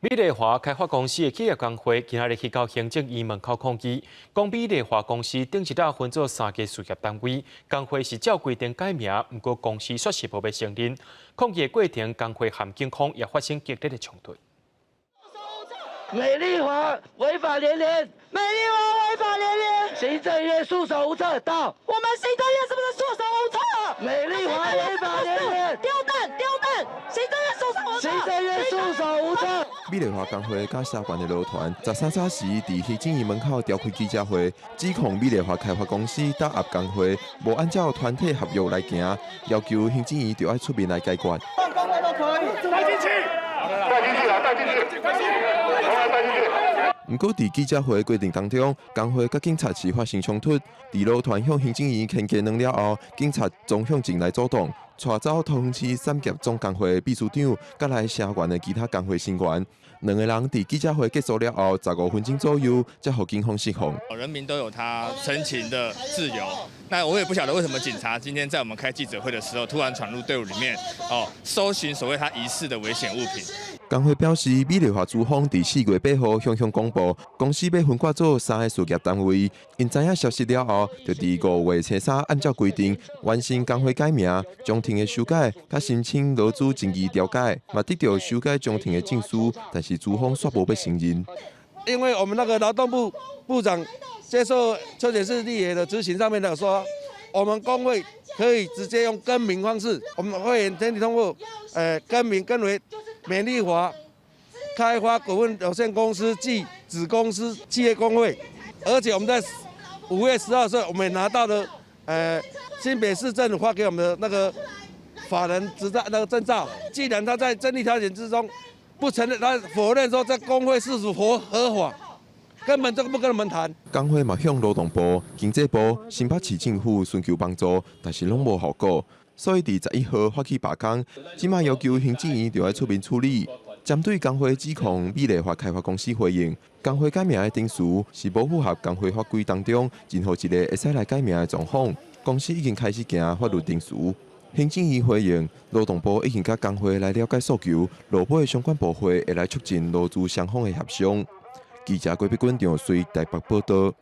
美麗華開發公司的企業工會今仔日去到行政院門口抗議，講美麗華公司頂一日分做三个事業單位，工會是照規定改名，毋過公司煞是無欲承認。抗議的過程，工會和警方也發生激烈的衝突。美麗華違法連連，美麗華違法連連，行政院束手無策。到，我們行政院是不是束手無策？美麗華違法連連，丟蛋丟蛋，行政院束手無策，行政院束手無策。美麗華工會佮聲援的勞團，13早時佇行政院門口召開記者會，指控美麗華開發公司打壓工會，無按照團體合約來行，要求行政院著愛出面來解決。工會都可以，帶進去，帶進去啊，帶進去，帶進去。毋過，佇記者會的過程當中，工會佮警察是發生衝突。佇勞團向行政院牽雞卵了後，警察衝向前來阻擋，帶走桃園市產業總工會秘書長，佮來聲援的其他工會成員。兩个人佇記者會結束了後，15分鐘左右，才予警方釋放。人民都有他陳情的自由。那我也不曉得為什麼警察今天在我們開記者會的時候，突然闖入隊伍裡面，哦，搜尋所謂他疑似的危險物品。工會表示，美麗華資方佇4月8號向鄉公布，公司欲分割做三个事業單位。𪜶知影消息了後，就佇5月初三按照規定完成工會改名、章程的修改，佮申請勞資爭議調解，嘛得著修改章程的證書，但是資方煞無欲承認。因為我們那個勞動部部長接受邱顯智立委的質詢上面有說，我們工會可以直接用更名方式，我們會員全體通過，更名更為美麗華開發股份有限公司暨子公司企業工會，而且我們在5月10號的時候，我們也拿到了，新北市政府發給我們的那個法人執照那個證照。既然他在爭議調解之中不承認，他否認說這工會是屬合法，根本就不跟我們談。工會嘛向勞動部、經濟部、新北市政府尋求幫助，但是攏無效果。所以佇11號發起罷工，這馬要求行政院著愛出面處理。針對工會指控，美麗華開發公司回應，工會改名的程序是無符合工會法規當中任何一个會使來改名的狀況。公司已經開始行法律程序。行政院回應，勞動部已經佮工會來了解訴求，落尾相關部會會來促進勞資雙方的協商。記者郭碧君、張隨台北報道。